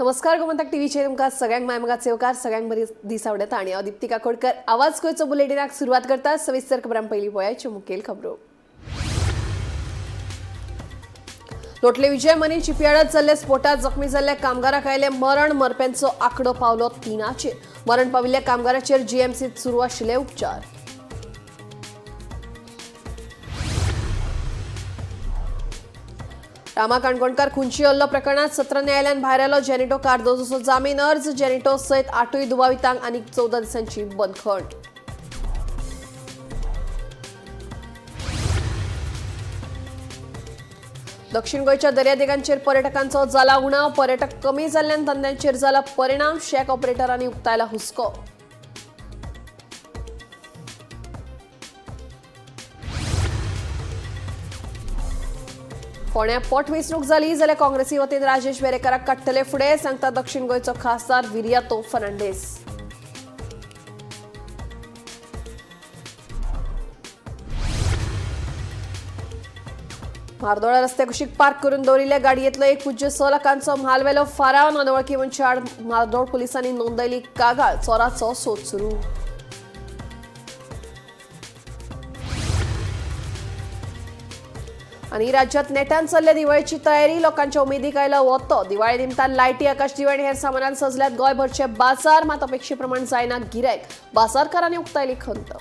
नमस्कार, गोमंतक टीव्हीचेर तुमकां सगळ्यांक मायमगात सेवकार, सगळ्यांक बरी दीस आवडता आणि हांव दीप्ती काकोडकर आवाज गोंयचो बुलेटिनाक सुरवात करता. सविस्तर खबरां. पयलीं पळयाच्यो मुखेल खबरो. लोटले विजय मनी शिपयार्डात जाल्ल्या स्फोटात जखमी जाल्ल्या कामगाराक आयलें मरण. मरप्यांचो आंकडो पावलो 3चेर. मरण पाविल्ल्या कामगाराचेर जीएमसीत सुरू आशिल्ले उपचार. रामा काणकोणकार खुनशी हल्लो प्रकरणात सत्र न्यायालयान भायर आयलो जेनिटो कार्दोजोचो जामीन अर्ज. जेनिटो सयत 8 दुबावितांक आनीक 14 दिसांची बंदखण. दक्षिण गोंयच्या दर्यादेगांचेर पर्यटकांचो जाला उणाव. पर्यटक कमी जाल्ल्यान धंद्यांचेर जाला परिणाम. शॅक ऑपरेटरांनी उक्तायला हुस्को. फोंड्या पोटवेंचणूक जाली जाल्यार काँग्रेसी वतीन राजेश वेरेकराक काडटले फुडें, सांगता दक्षिण गोंयचो खासदार विरियातो फर्नांडीस. म्हार्दोळा रस्त्या कुशीक पार्क करून दवरिल्ल्या गाडयेंतलो 1.6 लाखांचो म्हाल व्हेलो फारावन. अनवळखी मनशा आड म्हार्दोळ पुलिसांनी नोंदयली कागाळ. चोराचो सोद सुरू. आणि राज्यात नेटान चल्ल्या दिवाळीची तयारी. लोकांच्या उमेदीक आयला वतो. दिवाळी निमतान लायटी, आकाशदिवे आनी हेर सामानान सजल्यात गोंयभरचे बाजार. मात अपेक्षेप्रमाण जायना गिरायक. बाजारकारांनी उक्तायली खंत.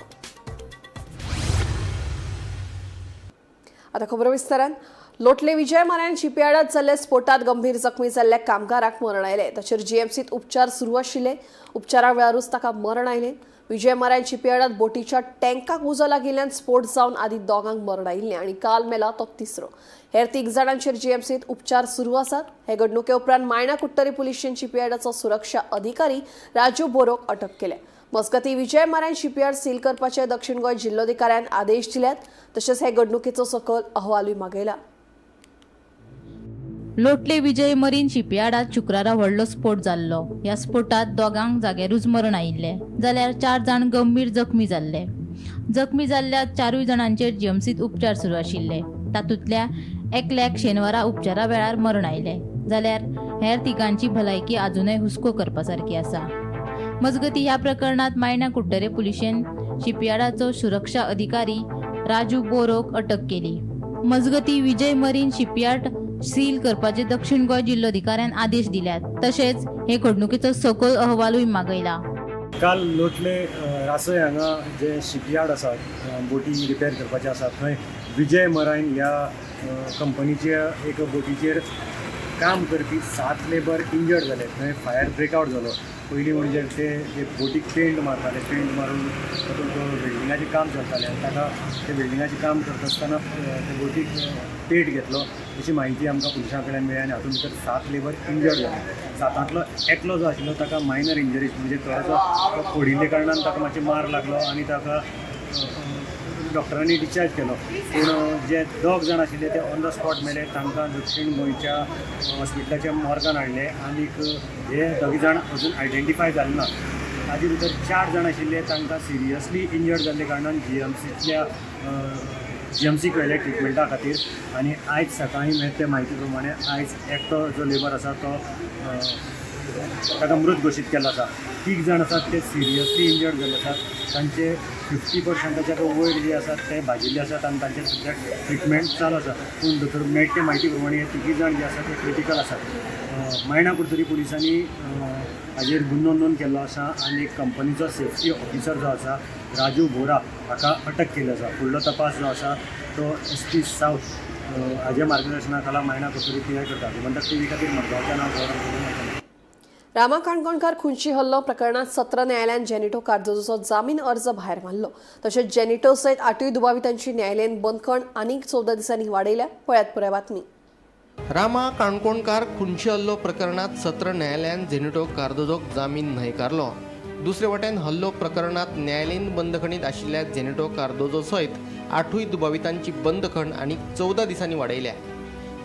आता खबर विस्तारान. लोटले विजय मरायन शिपयार्डात जाल्ल्या स्फोटात गंभीर जखमी जाल्ल्या कामगाराक मरण आयलें. ताचेर जीएमसीत उपचार सुरू आशिल्ले. उपचारा वेळारूच ताका मरण आयलें. विजय मरायन शिपयार्डात बोटीच्या टँकाक उजो लागिल्ल्यान स्फोट जावन आदी दोगांक मरण आयिल्लें आनी काल मेला तो तिसरो. हेर 3 जाणांचेर जीएमसीत उपचार सुरू आसात. हे घडणुके उपरांत मायणा कुडटरी पुलिशेन शिपयार्डाचो सुरक्षा अधिकारी राजू बोरोक अटक केल्या. मजगतीं, विजय मरायन शिपयार्ड सील करपाचे दक्षिण गोंय जिल्लोधिकाऱ्यान आदेश दिल्यात. तशेंच हे घडणुकेचो सकल अहवालूय मागयला. लोटले विजय मरीन शिपयार्डात शुक्रारा व्हडलो स्फोट जाल्लो. ह्या स्फोटात दोगांक जाग्यारूच मरण आयिल्लें जाल्यार 4 जाण गंभीर जखमी जाल्ले. जखमी जाल्ल्या 4 जाणांचेर जीएमसीत उपचार सुरू आशिल्ले. तातूंतल्या एकल्याक शेनवारा उपचारा वेळार मरण आयलें जाल्यार हेर तिगांची भलायकी आजुनय हुस्को करपा सारकी आसा. मजगतीं, ह्या प्रकरणात मायणा कुडटरे पुलिशेन शिपयार्डाचो सुरक्षा अधिकारी राजू बोरोक अटक केली. मजगतीं, विजय मरीन शिपयार्ड सील करपाचे दक्षिण गोंय जिल्लोधिकाऱ्यान आदेश दिल्यात. तशेंच हे घडणुकेचो सखोल अहवालूय मागयला. काल लोटले रासय हांगा जे शिपयार्ड आसा, बोटी रिपेर करपाचे आसा, थंय विजय मरायन ह्या कंपनीच्या एक बोटीचेर काम करपी 7 लेबर इंजर्ड जाले. थंय फायर ब्रेकआवट जालो. पयलीं म्हणजे ते जे बोटीक पेंट मारताले, पेंट मारून तातूंत वेल्डिंगाचें काम चलतालें आनी ताका ते वेल्डिंगाचें काम करता आसतना ते बोटीक पेट घेतलो अशी म्हायती आमकां पुलिसां कडल्यान मेळ्ळी आनी हातूंत भितर 7 लेबर इंजर्ड जाले. 7तांतलो एकलो जो आशिल्लो ताका मायनर इंजरीज, म्हणजे थोडोसो तो पडिल्ले कारणान ताका मातशें मार लागलो आनी ताका डॉक्टरांनी डिस्चार्ज केलो. पूण जे 2 जाण आशिल्ले ते ऑन the spot मेले. तांकां दक्षिण गोंयच्या हॉस्पिटलाच्या मॉर्गान हाडले आनीक हे दोगी जाण अजून आयडेंटिफाय जाले ना. ताजे भितर 4 जाण आशिल्ले तांकां सिरियसली इंजर्ड जाल्ले कारणान जीएमसीक व्हेले ट्रिटमेंटा खातीर आनी आयज सकाळीं मेळ्ळे ते म्हायती प्रमाणे आयज एकटो जो लेबर आसा तो ताका मृत घोशीत केल्लो आसा. 3 जाण आसात ते सिरियसली इंजर्ड जाल्ले आसात. तांचे 50%च्या वयर जे आसात ते भाजिल्ले आसात आनी तांचे सद्याक ट्रिटमेंट चालू आसा. पूण दोतोर मेळटे म्हायती प्रमाणे हे तिगूय जाण जे आसात ते क्रिटिकल आसात. मायणा कुडतरी पुलिसांनी हाजेर गुन्हो नोंद केल्लो आसा आनी कंपनीचो सेफ्टी ऑफिसर जो आसा राजू बोरा हाका अटक केल्ली आसा. फुडलो तपास जो आसा तो एस पी सावथ हाज्या मार्गदर्शना खाला मायणा कुडतरी पी I करता. गोमंतक टीव्ही खातीर मडगांवच्यान हांव गौरव नायक. रामा काणकोणकार खुनशी हल्लो प्रकरणात सत्र न्यायालयान जेनिटो कार्दोजोचो जामीन अर्ज भायर मारलो. तशेंच जेनिटो सयत 8 दुबावितांची न्यायालयीन बंदखण आनीक 14 दिसांनी वाडयल्या. पळयात पुराय बातमी. रामा काणकोणकार खुनशी हल्लो प्रकरणात सत्र न्यायालयान जेनिटो कार्दोजोक जामीन न्हयकारलो. दुसरे वटेन हल्लो प्रकरणात न्यायालयीन बंदखणीत आशिल्ल्या जेनिटो कार्दोजो सयत 8 दुबावितांची बंदखण आनी 14 दिसांनी वाडयल्या.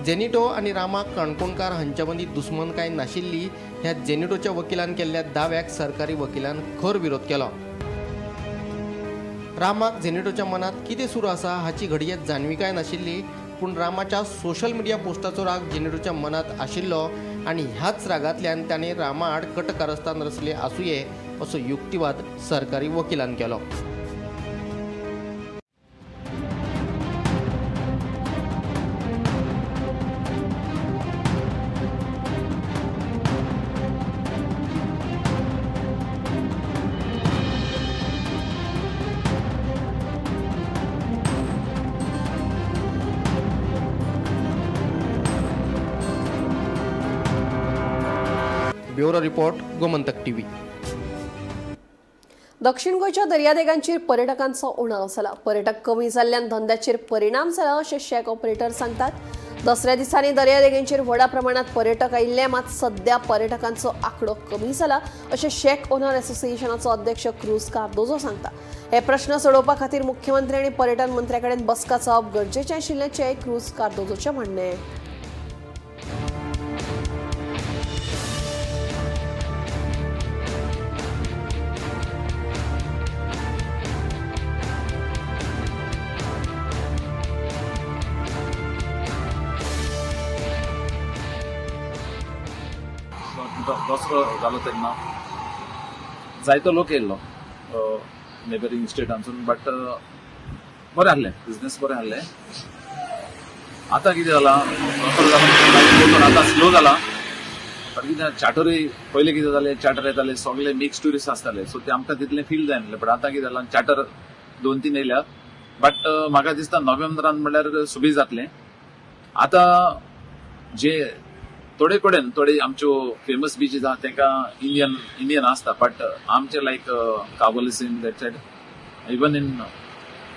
जेनिटो आनी रामा काणकोणकार हांच्या मदीं दुस्मानकाय नाशिल्ली ह्या जेनिटोच्या वकिलान केल्ल्या दाव्याक सरकारी वकिलान खर विरोध केलो. रामाक जेनिटोच्या मनात कितें सुरू आसा हाची घडये जाणविकाय नाशिल्ली, पूण रामाच्या सोशल मिडिया पोस्टाचो राग जेनिटोच्या मनात आशिल्लो आनी ह्याच रागांतल्यान ताणें रामा आड कटकारस्थान रचले आसुये असो युक्तिवाद सरकारी वकिलान केलो. Bureau report, Gomantak TV. दक्षिण गोंयच्या दर्यादेगांचेर पर्यटकांचो उणाव जाला. पर्यटक कमी जाल्ल्यान धंद्याचेर परिणाम जाला अशें शॅक ऑपरेटर सांगतात. दसऱ्या दिसांनी दर्यादेगांचेर व्हडा प्रमाणात पर्यटक आयिल्ले, मात सध्या पर्यटकांचो आंकडो कमी जाला अशें शॅक ओनर असोसिएशनाचो अध्यक्ष क्रूज कार्दोजो सांगता. हे प्रश्न सोडोवपा खातीर मुख्यमंत्री आनी पर्यटन मंत्र्या कडेन बसका जावप गरजेचें आशिल्ल्याचें क्रूज कार्दोजोचें म्हणणें. दसरो जालो तेन्ना जायतो लोक येयल्लो नेबरींग स्टेटांसून, बट बरें आहलें, बिजनेस बरें आहलें. आतां कितें जालां, दसरो जालो आतां स्लो जाला. बट कितें चार्टरूय पयलीं कितें जालें, चार्टर येताले सगळे मिक्स ट्युरिस्ट आसताले, सो ते आमकां तितलें फील जायनासलें. बट आतां कितें जालां, चार्टर 2-3 येयल्या, बट म्हाका दिसता नोव्हेंबरान म्हणल्यार सुबी जातलें. आतां जे थोडे कडेन थोडे आमच्यो फेमस बिचीस आहा तांकां इंडियन आसता, बट आमचे like Cavelossim that side, even in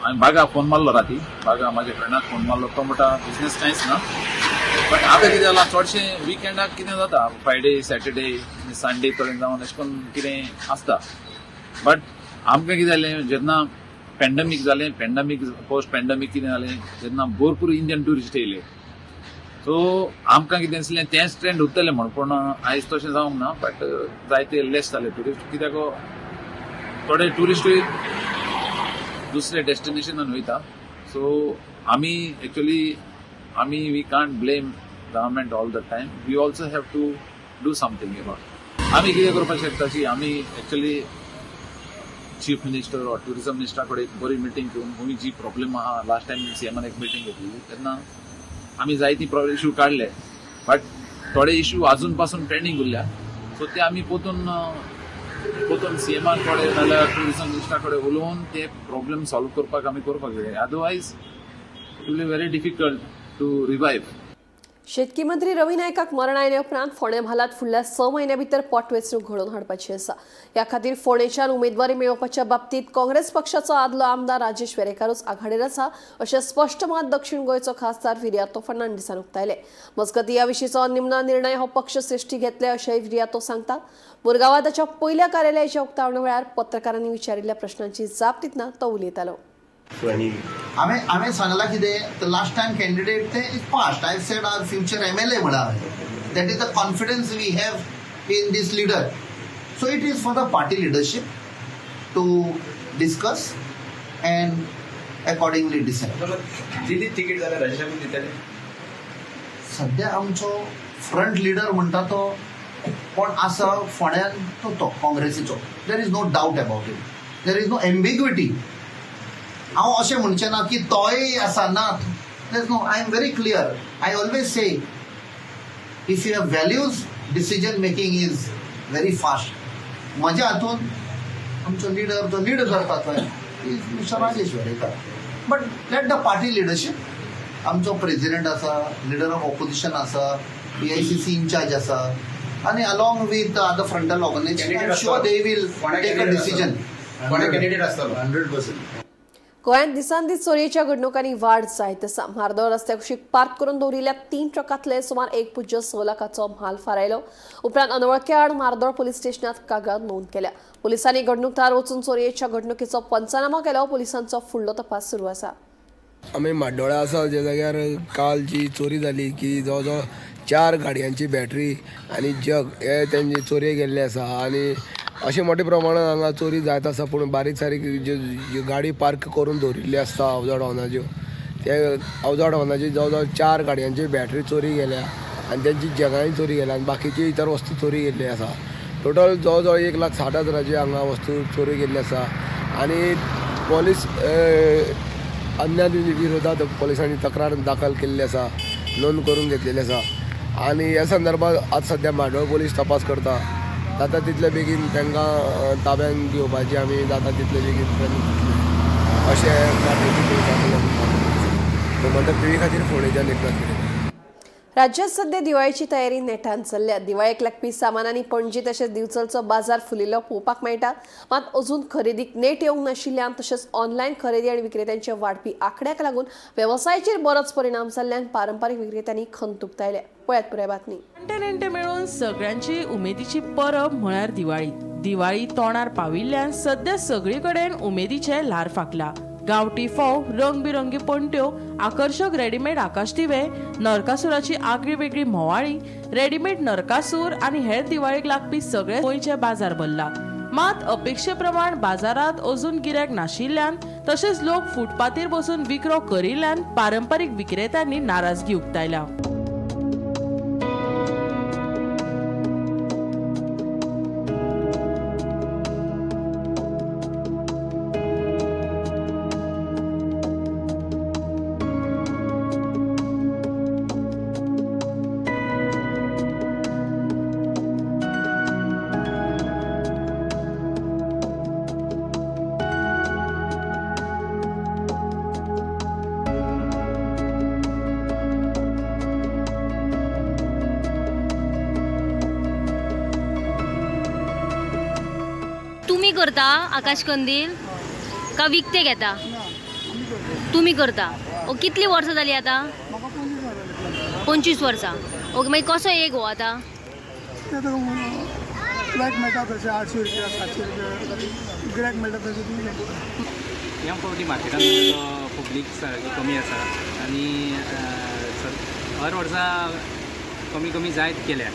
हांवें बागा फोन मारलो, राती बागा म्हाज्या फ्रेंडाक फोन मारलो, तो म्हणटा बिजनेस कांयच ना. बट आतां कितें जालां, चडशें विकेंडाक कितें जाता, फ्रायडे सॅटर्डे संडे थोडे जावन अशें करून कितें आसता. बट आमकां कितें जालें, जेन्ना पेंडमीक जालें, पेंडमीक पोस्ट पेंडमीक कितें जालें, तेन्ना भरपूर इंडियन ट्युरिस्ट येयले, सो आमकां कितें दिसलें तेंच ट्रेंड उरतलें म्हण, पूण आयज तशें जावंक ना. बट जायते लेस जाले ट्युरिस्ट, कित्याक थोडे ट्युरिस्टूय दुसरे डेस्टिनेशनान वयता. सो आमी एक्चुअली आमी we can't blame government all the time, we also have to do something about. आमी कितें करपाक शकता की आमी actually chief minister or tourism मिनिस्टरा कडेन एक बरी मिटींग घेवन खंय जी प्रॉब्लेम आहा, लास्ट टायम सीएमान एक मिटींग घेतली तेन्ना आमी जायती प्रॉब्लेम इशू काडले, बट थोडे इशू अजून पासून पेंडींग उरल्या. सो ते आमी पोतून पोतून सीएमा कडेन नाजाल्यार ट्युरिजम मिनिस्टरा कडेन उलोवन ते प्रॉब्लेम सॉल्व करपाक आमी करपाक जाय, otherwise it will be very difficult to revive. शेतकी मंत्री रवी नायकाक मरण आयले उपरांत फोंडें म्हालांत फुडल्या 6 म्हयन्या भितर पोटवेंचणूक घडोवन हाडपाची आसा. ह्या खातीर फोंडेच्यान उमेदवारी मेळोवपाच्या बाबतींत काँग्रेस पक्षाचो आदलो आमदार राजेश वेरेंकारूच आघाडीर आसा अशें स्पश्ट मत दक्षिण गोंयचो खासदार विरियातो फर्नांडीसान उक्तायलें. मजगतीं ह्या विशींचो निमणो निर्णय हो पक्ष श्रेश्ठी घेतले अशेंय विरियातो सांगता. मुरगांवां ताच्या पयल्या कार्यालयाच्या उक्तावणा वेळार पत्रकारांनी विचारिल्ल्या प्रश्नांची जाप दितना तो उलयतालो. हांवें सांगलां कितें, लास्ट टायम कॅन्डिडेट ते is past. I said our future MLA म्हणा हांवें. That is the confidence we have in this leader. So it is for the party leadership to discuss and accordingly decide. दिली ticket जाल्यार राजेशाकूच दितले? सध्या आमचो front leader म्हणटा तो कोण आसा फोंड्यान, तो काँग्रेसीचो. There is no doubt about it, there is no ambiguity. हांव अशें म्हणचें ना की तोय आसा ना, there is no. I am very clear. I always say if you have values, decision making is very fast. म्हज्या हातून आमचो लिडर जो लीड करता थंय is mister Rajesh Verenkar, but let the party leadership. आमचो प्रेजिडेंट आसा, leader of opposition आसा, PICC incharge आसा, आनी along with other frontal organisation, sure they will take a decision. कोणा कॅन्डिडेट आसतलो 100%. गोंयांत दिसान दीस चोरयेच्या घडणुकांनी वाड जायत आसा. म्हार्दोळ रस्त्या कुशीक पार्क करून दवरिल्ल्या 3 ट्रकांतले सुमार 1.6 लाखाचो म्हाल फारायलो. उपरांत अनवळख्या आड म्हार्दोळ पुलीस स्टेशनात कागाळ नोंद केल्या. पुलिसांनी घडणूक थळार वचून चोरयेच्या घडणुकेचो पंचनामो केलो. पुलिसांचो फुडलो तपास सुरू आसा. आमी म्हाड्डोळा आसा ज्या जाग्यार काल जी चोरी जाली की जवळ जवळ 4 गाडयांची बॅटरी आनी जग हे तेंचे चोरयेक गेल्ले आसा. आनी अशें मोठ्या प्रमाणान हांगा चोरी जायत आसा, पूण बारीक सारीक ज्यो गाडी पार्क करून दवरिल्ली आसता अवजड वाहनाच्यो, ते अवजड वाहनाची जवळ जवळ 4 गाडयांची बॅटरी चोरी गेल्या. आनी तेंची जगांय चोरी गेल्या आनी बाकीची इतर वस्तू चोरी गेल्ली आसा. टोटल जवळ जवळ 1,60,000ची हांगा वस्तू चोरी गेल्ली आसा आनी पोलीस अन्याय विरोधात पोलिसांनी तक्रार दाखल केल्ली आसा, नोंद करून घेतलेली आसा आनी ह्या संदर्भात आज सद्या म्हाड्डोळ पोलीस तपास करता. जाता तितले बेगीन तांकां ताब्यान घेवपाची आमी जाता तितले बेगीन प्रयत्न करतले अशें म्हाड्डोळची पोलिसां गोमंतक टीव्ही खातीर फोंडेच्यान एकनाथ खेडेकर. राज्यात सध्या दिवाळीची तयारी नेटान चल्ल्या. दिवाळेक लागपी सामानांनी पणजी तशेंच दिवचलचो बाजार फुलिल्लो पळोवपाक मेळटा. मात अजून खरेदीक नेट येवंक नाशिल्ल्यान तशेंच ऑनलायन खरेदी आनी विक्रेत्यांच्या वाडपी आंकड्याक लागून वेवसायाचेर बरोच परिणाम जाल्ल्यान पारंपारीक विक्रेत्यांनी खंत उक्तायल्या. पळयात पुराय बातमी. जाणटे नेणटे मेळून सगळ्यांची उमेदीची परब म्हळ्यार दिवाळी. दिवाळी तोंडार पाविल्ल्यान सद्या सगळे कडेन उमेदीचें ल्हार फांकला. गांवठी फोव, रंगबिरंगी पणट्यो, आकर्शक रेडीमेड आकाशदिवे, नरकासुराची आगळी वेगळी म्होवाळी, रेडीमेड नरकासूर आनी हेर दिवाळेक लागपी सगळे गोंयचे बाजार भरला. मात अपेक्षे प्रमाण बाजारात अजून गिरायक नाशिल्ल्यान तशेंच लोक फुटपाथीर बसून विक्रो करिल्ल्यान पारंपारीक विक्रेत्यांनी नाराजगी उक्तायल्या. तुम्ही करता आकाश कंदील का विकते घेता? तुम्ही करता. ओ कितली वर्सां जाली आतां? 25 वर्सां. ओके, मागीर कसो एक हो आतां? गिरायक मेळटा तशें 800 रुपया 700 रुपया गिरायक मेळटा तशें तुमी. ह्या फावटी मार्केटान पब्लीक सारकी कमी आसा आनी हर वर्सा कमी कमी जायत गेल्या.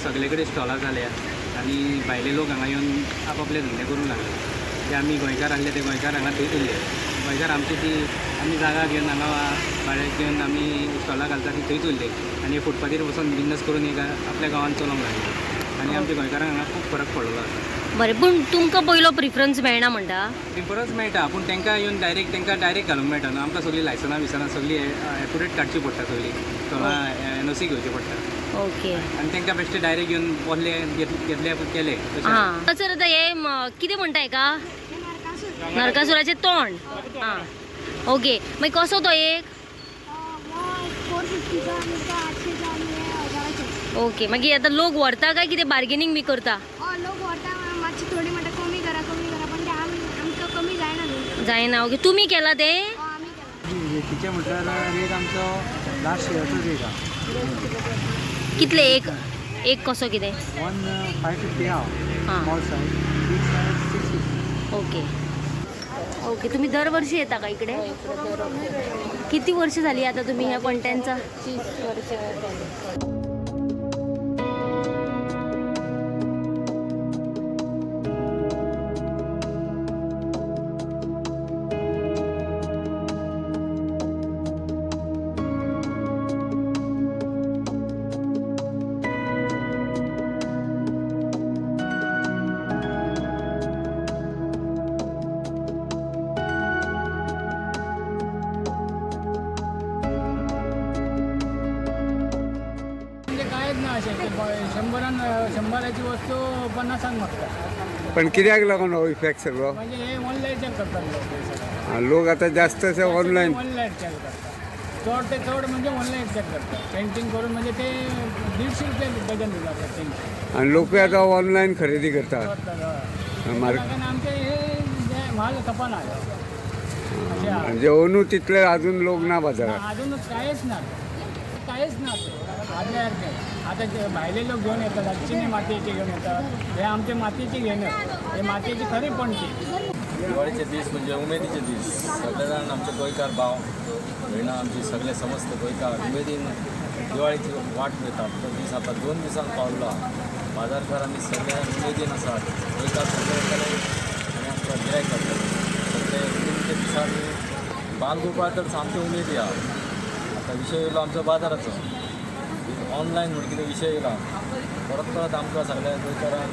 सगळे कडेन स्टॉलां जाल्या आनी भायले लोक हांगा येवन आपआपले धंदे करूंक लागले. जे आमी गोंयकार आसले ते गोंयकार हांगा थंयच उरले. गोंयकार आमची ती आमी जागा घेवन हांगा भाड्याक घेवन आमी स्टॉलां घालता ती थंयच उरले आनी फुटपाथीर बसून बिजनस करून एक आपल्या गांवांत चलोवंक लागले आनी आमच्या गोंयकारांक हांगा खूब फरक पडलेलो आसा. बरें, पूण तुमकां पयलो प्रिफरन्स मेळना म्हणटा? प्रिफरन्स मेळटा पूण तांकां येवन डायरेक्ट तांकां डायरेक्ट घालूंक मेळटा न्हू. आमकां सगळीं लायसनां बिसनां सगळीं एकुरेट काडची पडटा, सगळीं स्टॉलां एनओसी घेवची पडटा. ओके. आनी तांकां बेश्टे डायरेक्ट येवन बसले घेतले केले. हां सर, आतां हे कितें म्हणटा हेका? नरकासुराचें तोंड. हां ओके, मागीर कसो तो एक? ओके, मागीर आतां लोक व्हरता काय कितें बार्गेनींग बी करता? लोक व्हरता, मातशी थोडी म्हणटा कमी करा कमी करा, पण ते आमकां कमी जायना न्हू. जायना. ओके, तुमी केला ते? रेटीचे म्हटल्यार रेट आमचो लास्ट इयरचो रेट आहा. कितले एक एक कसो कितें? 1550 आहा small size, big size 650. Okay okay, तुम्ही दरवर्षी येता का इकडे? किती वर्ष झाली आता तुम्ही ह्या पणत्यांचा? 30 वर्ष. कांयच ना अशें 100 100ची वस्तू 50 मागता. पण कित्याक लागून हो इफेक्ट सगळो? म्हणजे हे ऑनलायन करतात लोक. लोक आता जास्त असे ऑनलायन ऑनलायन चेक करतात चड ते चड, म्हणजे ऑनलायन चेक करतात पेंटिंग करून, म्हणजे ते 150 रुपये डझन दितात तेंचे. आणि लोक आता ऑनलायन खरेदी करतात. कारण आमचे हे म्हाल खपना. म्हणजे अंदू तितले अजून लोक ना बाजारात. अजून कांयच ना, कांयच ना आदल्या सारकें. आता जे भायले लोक घेवन येतात, चिनी मातयेचे घेवन येतात, हे आमचे मातयेचे घेवन, हे मातयेची खरी पणटी. दिवाळीचे दीस म्हणजे उमेदीचे दीस. सगळे जाण आमचे गोंयकार भाव भयणां आमची सगळे समस्त गोंयकार उमेदीन दिवाळीची वाट पळयतात. तो दीस आतां 2 दिसांक पावलो आहा. बाजारकार आमी सगळे उमेदीन आसात. गोंयकार सगळे येतले आनी आमकां गिरायक जातले सगळे उमेदीच्या दिसांनी. बालगोपाळ तर सामके उमेदी आहा. आतां विशय येयलो आमचो बाजाराचो. ऑनलायन म्हण कितें विशय येयला, परत परत आमकां सगळ्या गोंयकारांक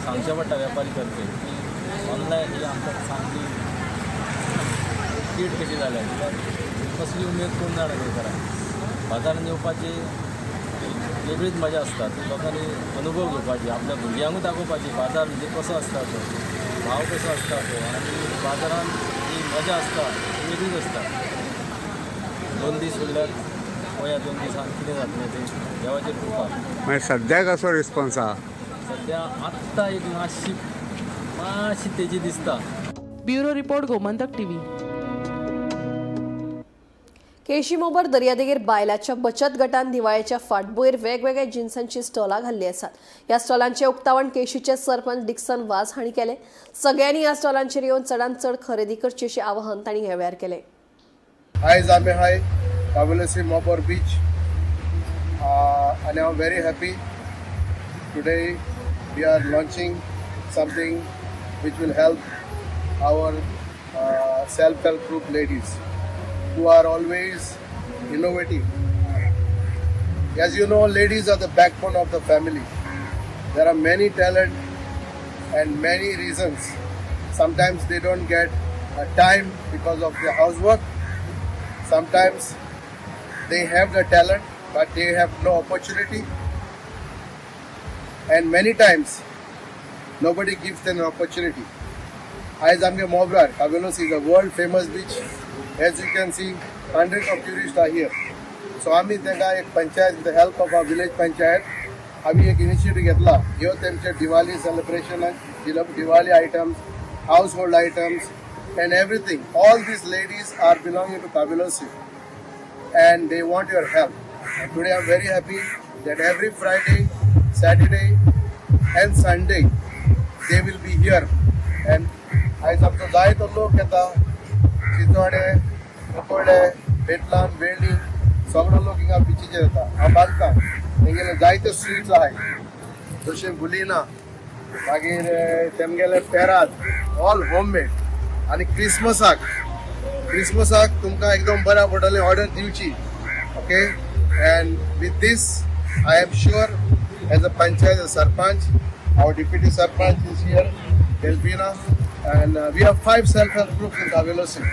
सांगचें पडटा वेपारी तर्फे की ऑनलायन ही आमकां सामकी कीट कशी जाल्या. कित्याक कसली उमेद कोण जाणा गोंयकारांक. बाजारान येवपाची वेगळीच मजा आसता, ती लोकांनी अनुभव घेवपाची, आपल्या भुरग्यांकूय दाखोवपाची बाजार म्हणजे कसो आसता तो, भाव कसो आसता तो, आनी बाजारान जी मजा आसता ती वेगळीच आसता. 2 दीस उरल्यार पळया 2 दिसान कितें जातलें तें देवाचेर कृपा. मागीर सद्याक कसो रिस्पॉन्स आहा? सद्या आत्तां एक मातशी मातशी तेजी दिसता. Bureau report, Gomantak TV. केशीमोबर दर्यादेगेर बायलाच्या बचत गटान दिवाळेच्या फाटभुंयेर वेगवेगळ्या जिन्सांची स्टॉलां घाल्ली आसात. ह्या स्टॉलांचे उक्तावण केशीचे सरपंच डिक्सन वाज हांणी केलें. सगळ्यांनी ह्या स्टॉलांचेर येवन चडांत चड खरेदी करची अशें आवाहन तांणी ह्या वेळार केलें. आयज आमी हाय कावेलोसी मोपर बीच आनी हांव very happy. Today we are launching something which will help our self help group ladies who are always innovative. As you know, ladies are the backbone of the family. There are many talent and many reasons. Sometimes they don't get time because of their housework. Sometimes they have the talent but they have no opportunity. And many times nobody gives them an opportunity. आयज आमगे मोब्रार Cavelossim is a world famous beach. As you can see, hundreds of tourists are here. So आमी तांकां एक panchayat, with the help of our village panchayat, आमी एक initiative घेतला. ह्यो तेमचे Diwali सेलिब्रेशनाक Diwali items, household items and everything. All these ladies are belonging to Cavelossim and they want your help. And today I'm very happy that every Friday, Saturday and Sunday they will be here. And आयज आमचो जायतो लोक येता, चिंचोडे, कुंकळ्ळे, बेतलाम, वेळ्ळी, सगळो लोक हिंगा बिचीचेर येता. हांव बांदता तेंगेले जायते स्ट्रीट्स आहाय, जशे गुलिना, मागीर तेमगेले पेरात, ऑल होममेड. आनी क्रिसमसाक तुमकां एकदम बऱ्या पडटलें ऑर्डर दिवची. Okay, and with this I am sure as a panchayat sarpanch, our deputy sarpanch is here, Delfina, and we have 5 self-help groups in Cavelossim.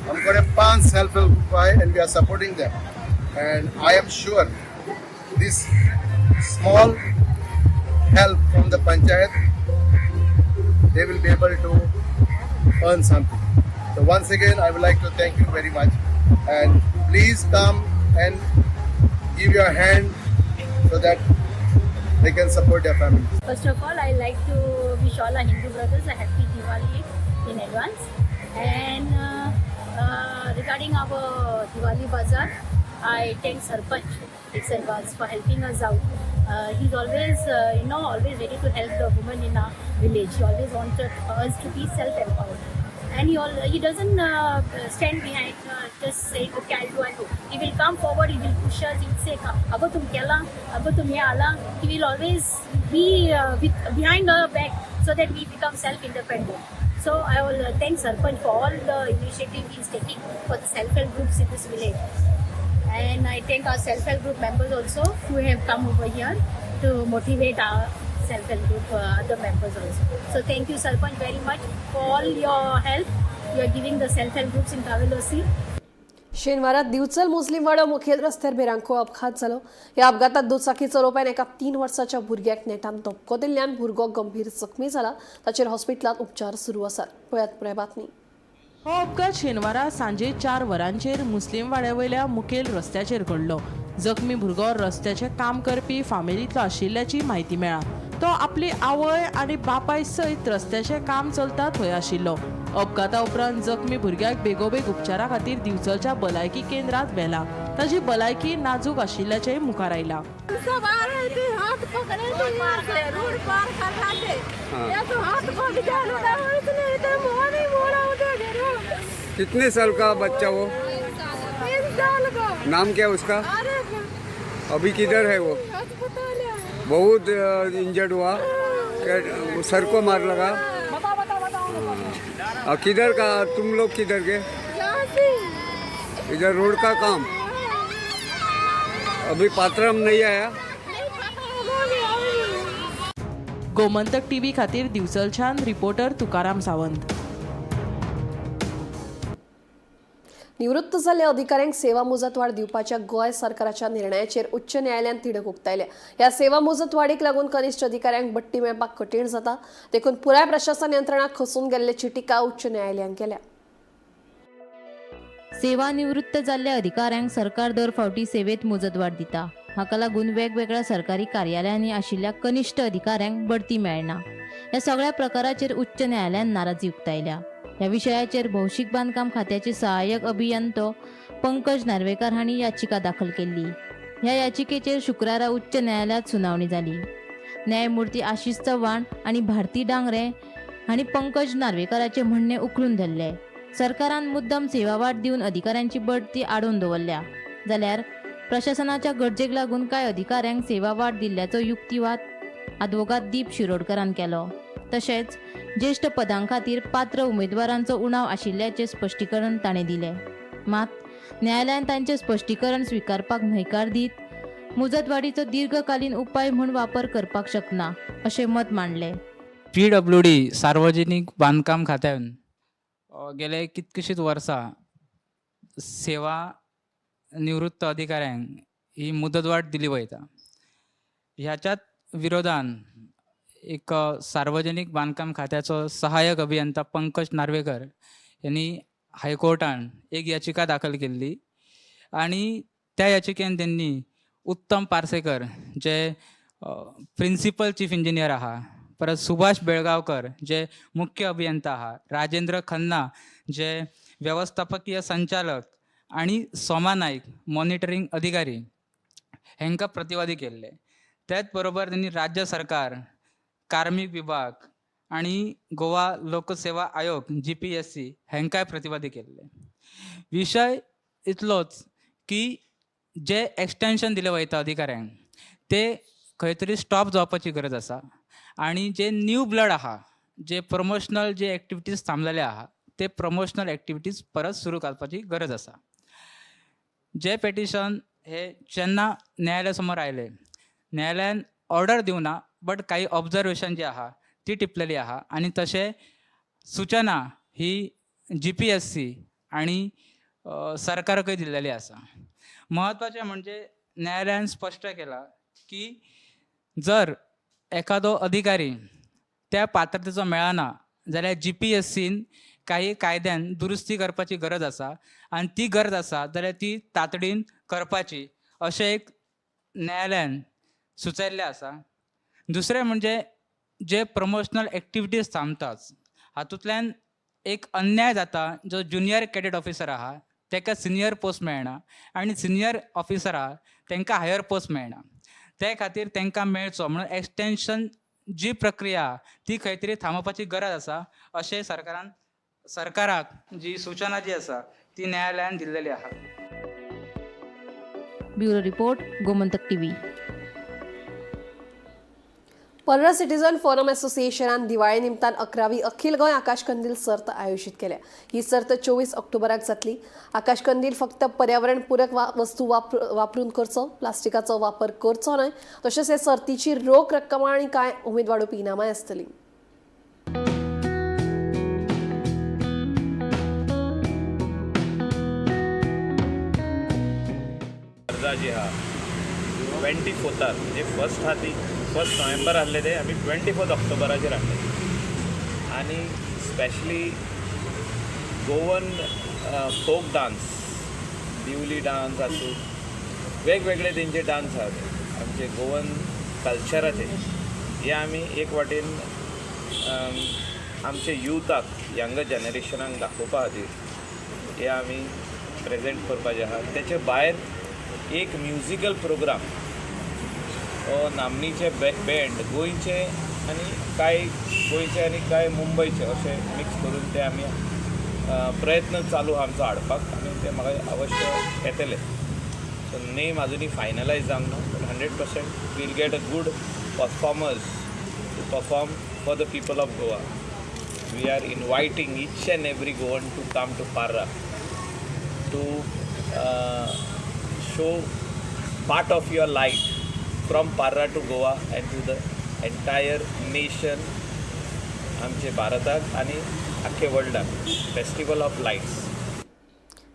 आमकडे 5 self-help group आहे and we are supporting them. And I am sure this small help from the panchayat, they will be able to earn something. So once again, I would like to thank you very much. And please come and give your hand so that they can support their families. First of all, I like to wish all our Hindu brothers a happy Diwali in advance. And regarding our Diwali Bazaar, I thank Sarpanch Dixon Vaz for helping us out. He's always, always ready to help the women in our village. He always wanted us to be self-empowered. And he doesn't stand behind just saying, okay, I'll do, I'll do. He will come forward, he will push us, he will say, ago tum kela, ago tum ye ala. He will always be behind our back so that we become self-independent. So I will thank Sarpanch for all the initiative he is taking for the self-help groups in this village. And I thank our self-help group members also who have come over here to motivate our self-help group other members also. So thank you, Sarpanch, very much for all your help you are giving the self-help groups in Cavelossim. शेनवारा दिवचल मुस्लिमवाडो मुखेल रस्त्यार भिरांकूळ अपघात जालो. ह्या अपघातात दुचाकी चलोवप्यान एका 3 वर्साच्या भुरग्याक नेटान धपको दिल्ल्यान भुरगो गंभीर जखमी जाला. ताचेर हॉस्पिटलांत उपचार सुरू आसात. पळयात पुराय बातमी. हो अपघात शेनवारा सांजे 4 वरांचेर मुस्लिमवाड्या वयल्या मुखेल रस्त्याचेर घडलो. जखमी भुरगो रस्त्याचें काम करपी फामिलींतलो आशिल्ल्याची म्हायती मेळ्ळा. तो आपली आवय आनी बापाय सयत रस्त्याचें काम चलता थंय आशिल्लो. अपघाता उपरांत जखमी भुरग्याक बेगोबेग उपचारा खातीर दिवचलच्या भलायकी केंद्रात व्हेला. ताची भलायकी नाजूक आशिल्ल्याचें मुखार आयलां. सब आ रहे थे, हाथ पकड़े थे, यहाँ से रोड पार कर रहे थे। या तो हाथ पकड़ जाए नहीं तो मुँह नहीं मोड़ा उधर। कितने साल का बच्चा वो? 3 साल का। नाम क्या उसका? अरे अभी किधर है वो? अस्पताल है। बहुत इंजर्ड हुआ, सर को मार लगा। और किधर का तुम लोग किधर के? यहाँ से। इधर रोड का काम। अभी पात्रम नहीं आया। गोमंतक टीव्ही खातीर दिवचलच्यान रिपोर्टर तुकाराम सावंत। निवृत्त जाल्ल्या अधिकाऱ्यांक सेवा मुजतवाड दिवपाच्या गोंय सरकाराच्या निर्णयाचेर उच्च न्यायालयान तिडक उक्तायल्या। ह्या सेवा मुजतवाडीक लागून कनिश्ठ अधिकाऱ्यांक बडटी मेळपाक कठीण जाता, देखून पुराय प्रशासन यंत्रणा खसून गेल्ल्याची टिका उच्च न्यायालयान केल्या। सेवा निवृत्त जाल्ल्या अधिकाऱ्यांक सरकार दर फावटी सेवेत मुजतवाड दिता। हाका लागून वेगवेगळ्या सरकारी कार्यालयांनी आशिल्ल्या कनिश्ठ अधिकाऱ्यांक बढती मेळना। ह्या सगळ्या प्रकाराचेर उच्च न्यायालयान नाराजी उक्तायल्या। ह्या विशयाचेर भौशीक बांदकाम खात्याचे सहाय्यक अभियंतो पंकज नार्वेकार हांणी याचिका दाखल केल्ली। ह्या याचिकेचेर शुक्रारा उच्च न्यायालयात सुनावणी जाली। न्यायमूर्ती आशिष चव्हाण आनी भारती डांगरे हांणी पंकज नार्वेकाराचे म्हणणें उखलून धरले। सरकारान मुद्दम सेवा वाड दिवन अधिकाऱ्यांची बढती आडोवन दवरल्या, जाल्यार प्रशासनाच्या गरजेक लागून कांय अधिकाऱ्यांक सेवा वाड दिल्ल्याचो युक्तिवाद आदवोगाद दीप शिरोडकरान केलो। तशेंच ज्येश्ठ पदां खातीर पात्र उमेदवारांचो उणाव आशिल्ल्याचें स्पश्टीकरण ताणें दिलें। मात न्यायालयान तांचें स्पश्टीकरण स्विकारपाक न्हयकार दीत मुजतवाडीचो दीर्घकालीन उपाय म्हूण वापर करपाक शकना अशें मत मांडलें। पीडब्ल्यूडी सार्वजनिक बांदकाम खात्यान गेले कितकीशींच वर्सां सेवा निवृत्त अधिकाऱ्यांक ही मुदतवाड दिली वयता। ह्याच्यात विरोधान एक सार्वजनिक बांदकाम खात्याचो सहाय्यक अभियंता पंकज नार्वेकर यांनी हायकोर्टान एक याचिका दाखल केल्ली आनी त्या याचिकेन त्यांनी उत्तम पार्सेकर जे प्रिन्सिपल चीफ इंजिनियर आहा, परत सुभाष बेळगांवकर जे मुख्य अभियंता आहा, राजेंद्र खन्ना जे वेवस्थापकीय संचालक आनी सोमा नायक मॉनिटरींग अधिकारी हेंकां प्रतिवादी केल्ले। त्याच बरोबर त्यांनी राज्य सरकार, कार्मिक विभाग आनी गोवा लोकसेवा आयोग GPSC हेंकांय प्रतिवादी केल्ले। विशय इतलोच की जे एक्सटेंशन दिलें वयता अधिकाऱ्यांक ते खंय तरी स्टॉप जावपाची गरज आसा आनी जे न्यू ब्लड आहा, जे प्रमोशनल जे एक्टिविटीज थांबलेले आहा ते प्रमोशनल एक्टिविटीज परत सुरू करपाची गरज आसा। जे पेटिशन हे जेन्ना न्यायालया समोर आयले, न्यायालयान ऑर्डर दिवना बट काही ऑब्जर्वेशन जे आहा ती टिपलेली आहा आनी तशें सूचना ही GPSC आनी सरकाराकय दिल्लेली आसा। म्हत्वाचें म्हणजे न्यायालयान स्पश्ट केलां की जर एखादो अधिकारी त्या पात्रतेचो मेळना जाल्यार GPSCन काही कायद्यान दुरुस्ती करपाची गरज आसा आनी ती गरज आसा जाल्यार ती तातडीन करपाची अशें एक न्यायालयान सुचयल्लें आसा। दुसरें म्हणजे जे प्रमोशनल एक्टिविटीज थांबतात हातूंतल्यान एक अन्याय जाता, जो ज्युनियर कॅडेट ऑफिसर आहा ताका सिनियर पोस्ट मेळना आनी सिनियर ऑफिसर आहा तांकां हायर पोस्ट मेळना। ते खातीर तांकां मेळचो म्हणून एक्सटेंशन जी प्रक्रिया ती खंय तरी थांबोवपाची गरज आसा अशें सरकाराक जी सूचना जी आसा ती न्यायालयान दिल्लेली आहा। Bureau report, Gomantak TV. Parra citizen forum असोसिएशनान दिवाळे निमतान 11वी अखिल गोंय आकाशकंदील सर्त आयोजीत केल्या। ही सर्त 24 ऑक्टोबराक जातली। आकाशकंदील फक्त पर्यावरण पूरक वस्तू वापरून करचो, प्लास्टिकाचो वापर करचो न्हय। तशेंच हे सर्तीची रोख रक्कम आनी कांय उमेद वाडोवपी इनामां आसतलीं। जी हा 24 म्हणजे फर्स्ट हा ती 1 नोव्हेंबर आहले ते आमी 24 ऑक्टोबराचेर हाडले आनी specially Goan folk dance, Diwali dance आसूं, वेगवेगळे तेंचे डांस आहात आमचे गोवन कल्चराचे, हे आमी एक वाटेन आमचे युथाक, यंगर जनरेशनाक दाखोवपा खातीर हे आमी प्रेजेंट करपाचे आहा। तेचे भायर एक म्युजिकल प्रोग्राम, नामनेचे बँड गोंयचे आनी कांय गोंयचे आनी कांय मुंबयचे अशे मिक्स करून ते आमी प्रयत्न चालू आहा आमचो हाडपाक आनी ते म्हाका अवश्य येतले। सो नेम अजुनूय फायनलायज जावंक ना, but 100% we'll get a good performers to perform for the people of Goa. We are inviting each and every Goan to come to Parra to show part of your light from Parra to Goa and to the entire nation आमचे भारताक आनी आख्खे वर्ल्डाक festival of lights.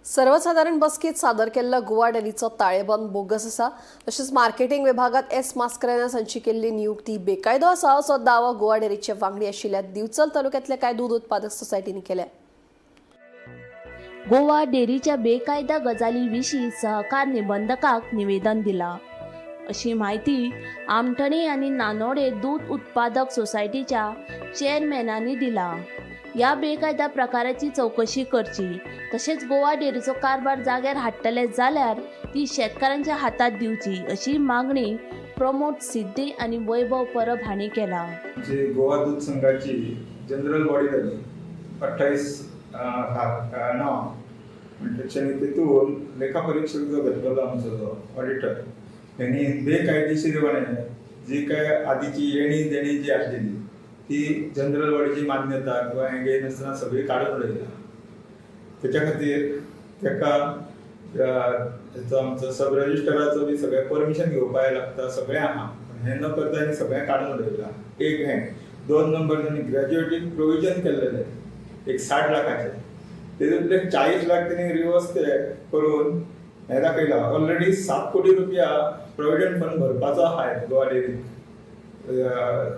सर्वसाधारण बसकेत सादर केल्लो गोवा डेरीचो ताळेबंद bogus आसा. तशेंच मार्केटिंग विभागात एस मास्करेन्हास हांची केल्ली नियुक्ती बेकायदो आसा असो दावो गोवा डेरीचे वांगडी आशिल्ल्या दिवचल तालुक्यांतल्या कांय दूद उत्पादक सोसायटींनी केल्या. गोवा डेरीच्या बेकायदा गजाली विशीं सहकार निबंधकाक निवेदन दिला अशी म्हायती आमठणे आनी नानोडे दूद उत्पादक सोसायटीच्या चेअरमॅनांनी दिला. ह्या बेकायदा प्रकाराची चवकशी करची तशेंच गोवा डेरीचो कारभार जाग्यार हाडटले जाल्यार ती शेतकारांच्या हातात दिवची अशी मागणी प्रमोद सिद्धी आनी वैभव परब हांणी केला. जे गोवा दूध संघाची जनरल बॉडी जाली 28/9 म्हणटकीर तितून लेखा परीक्षक जो घेतलेलो आमचो जो ऑडिटर तेणी बेकायदेशीरपणे जी काय आदीची येणी देणी जी आसलेली ती जनरल बॉडीची मान्यता किंवा हें घेयनासतना सगळी काडून उडयला. तेच्या खातीर तेका हेचो आमचो सब रजिस्टराचो बी सगळें परमिशन घेवपाक लागता, सगळें आहा, पूण हें न करता आनी सगळें काडून उडयलां. एक हें, दोन नंबर तेणी ग्रॅज्युएटीक प्रोविजन केल्लेलें एक 60 लाखाचें, तेतूंतले 40 लाख तेणी रिवर्स ते करून हें दाखयलां. ऑलरेडी 7 कोटी रुपया प्रोविडंट फंड भरपाचो आहा गोवा डेरीक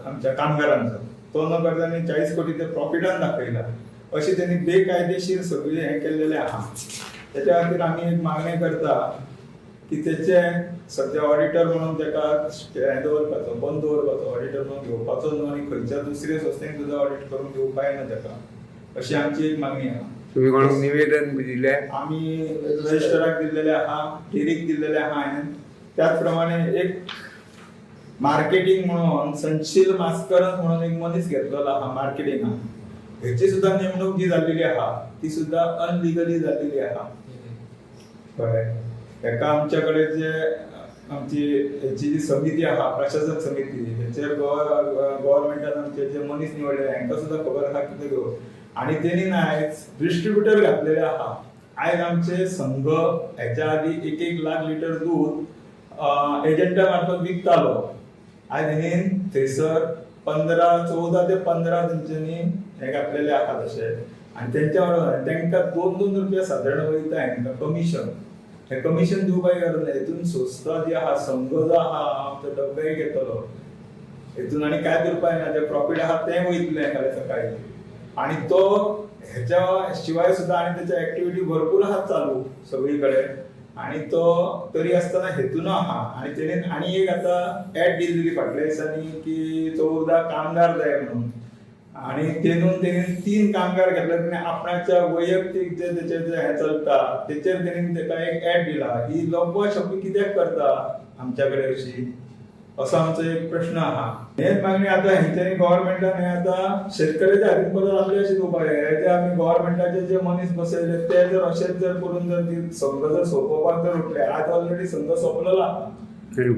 आमच्या कामगारांचो, तो न करता आनी 40 कोटी ते प्रॉफिटान दाखयला. अशी तेणी बेकायदेशीर सगळें हें केल्लेलें आहा. तेच्या खातीर आमी एक मागणी करता की तेचे सद्या ऑडिटर म्हणून तेका हें दवरपाचो, बंद दवरपाचो, ऑडिटर म्हणून घेवपाचो न्हू आनी खंयच्या दुसऱ्या संस्थेन सुद्दां ऑडिट करून घेवपा येना तेका, अशी आमची एक मागणी आहा. तुम्ही कोणाक निवेदन दिले? आमी रजिस्टराक दिल्लेले आहा, डेरीक दिल्लेले आहा. हांवें त्याच प्रमाणे एक मार्केटींग म्हणून संशील मास्करन म्हणून एक मनीस घेतलेलो आहा मार्केटिंगाक, हेची सुद्दां नेमणूक जी जाल्लेली आहा ती सुद्दां अनलिगली जाल्लेली आहा. कळ्ळें? हेका आमच्या कडेन जे आमची हेची जी समिती आहा प्रशासक समिती हेचेर गव्हर्मेंटान आमचे जे मनीस निवडले हेंकां सुद्दां खबर आहा कितें घेवन, आनी तेणी ना आयज डिस्ट्रिब्युटर घातलेले आहा. आयज आमचे संघ हेच्या आदी 1-1 लाख लिटर दूद एजंटा मार्फत विकतालो, आयज तेणी थंयसर 15, 14 ते 15 तेंच्यांनी हे घातलेले आहा तशे, आनी तेंच्या बरोबर तेंकां 2-2 रुपया सादारण वयता हेंकां कमिशन. हें कमिशन दिवपाक गरज ना. हेतून संस्था जी आहा, संघ जो आहा आमचो डब्बेय घेतलो हेतून आनी कांय उरपाक ना, जें प्रॉफीट आहा तें वयतलें फाल्यां सकाळीं. आनी तो हेच्या शिवाय सुद्दां आनी तेच्या एक्टिविटी भरपूर आहा चालू सगळी कडेन, आनी तो तरी आसतना हेतून आहा. आनी तेणेन आनी एक आतां एड दिल्ली फाटल्या दिसांनी की 14 कामगार जाय म्हणून, आनी तेतून तेणेन 3 कामगार घेतले. तेणे आपणाच्या वैयक्तीक जे तेचे जे हें चलता तेचेर तेणेन तेका एक एड दिला. ही लपवा शपी कित्याक करता आमच्या कडेन अशी, असो आमचो एक प्रश्न आहा. हेच मागणी आतां हेंच्यांनी गव्हर्मेंटान हें आतां शेतकऱ्याच्या हातीन परत आपले अशें दिवपाक जाय. हे जे आमी गव्हर्मेंटाचे जे मनीस बसयले ते जर अशेंच जर करून जर ती संघ जर सोंपोवपाक जर उठले, आज ऑलरेडी संघ सोंपलेलो आहा.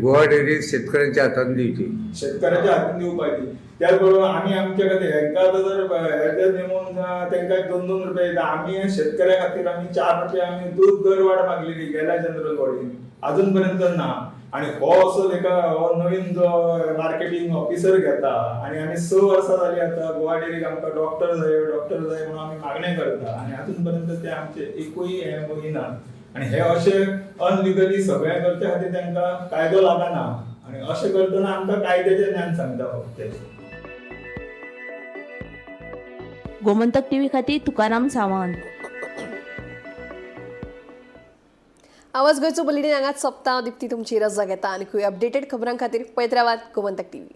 गोवा डेअरी शेतकऱ्यांच्या हातान दिवची, शेतकऱ्याच्या हातीन दिवपाची. त्याच बरोबर आमी आमच्या खातीर हेंकां आतां जर हे जर नेमून तेंकां 2-2 रुपया दिता, आमी शेतकऱ्या खातीर आमी 4 रुपया आमी दूद दरवाड मागलेली गेल्या जनरल बॉडीन, अजून पर्यंत ना. आनी हो असो लेखा हो नवीन जो मार्केटींग ऑफिसर घेता, आनी आमी 6 वर्सां जाली आतां गोवा डेरीक आमकां डॉक्टर जाय, डॉक्टर जाय म्हणून आमी मागणें करता, आनी अजून पर्यंत ते आमचे एकूय हें बघिना. आनी हे अशे अनलिगली सगळें करचे खातीर तांकां कायदो लागना, आनी अशें करतना आमकां कायद्याचें ज्ञान सांगता फक्त. गोमंतक टीव्ही खातीर तुकाराम सावंत. आवाज गोंयचो बुलेटीन हांगाच सोंपता. दीप्ती तुमची रजा घेता आनी अपडेटेड खबरां खातीर पळयत रावात गोमंतक टीव्ही.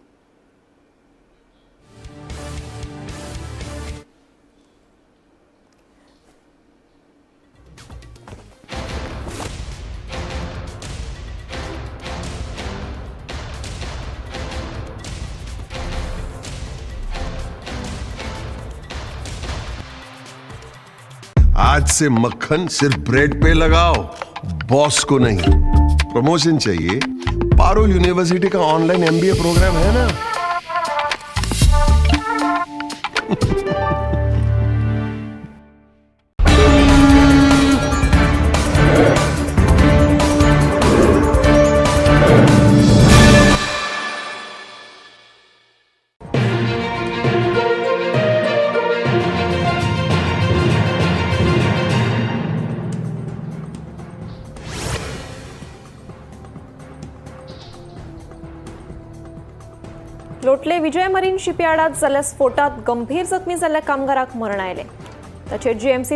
आज से मक्खन सिर्फ ब्रेड पे लगाओ, बॉस को नहीं. प्रमोशन चाहिए? पारुल यूनिवर्सिटी का ऑनलाइन एमबीए प्रोग्राम है ना. लोटले विजय मरीन शिपयार्डात जाल्ल्या स्फोटात गंभीर जखमी जाल्ल्या कामगाराक मरण आयलें. ताचेर जीएमसी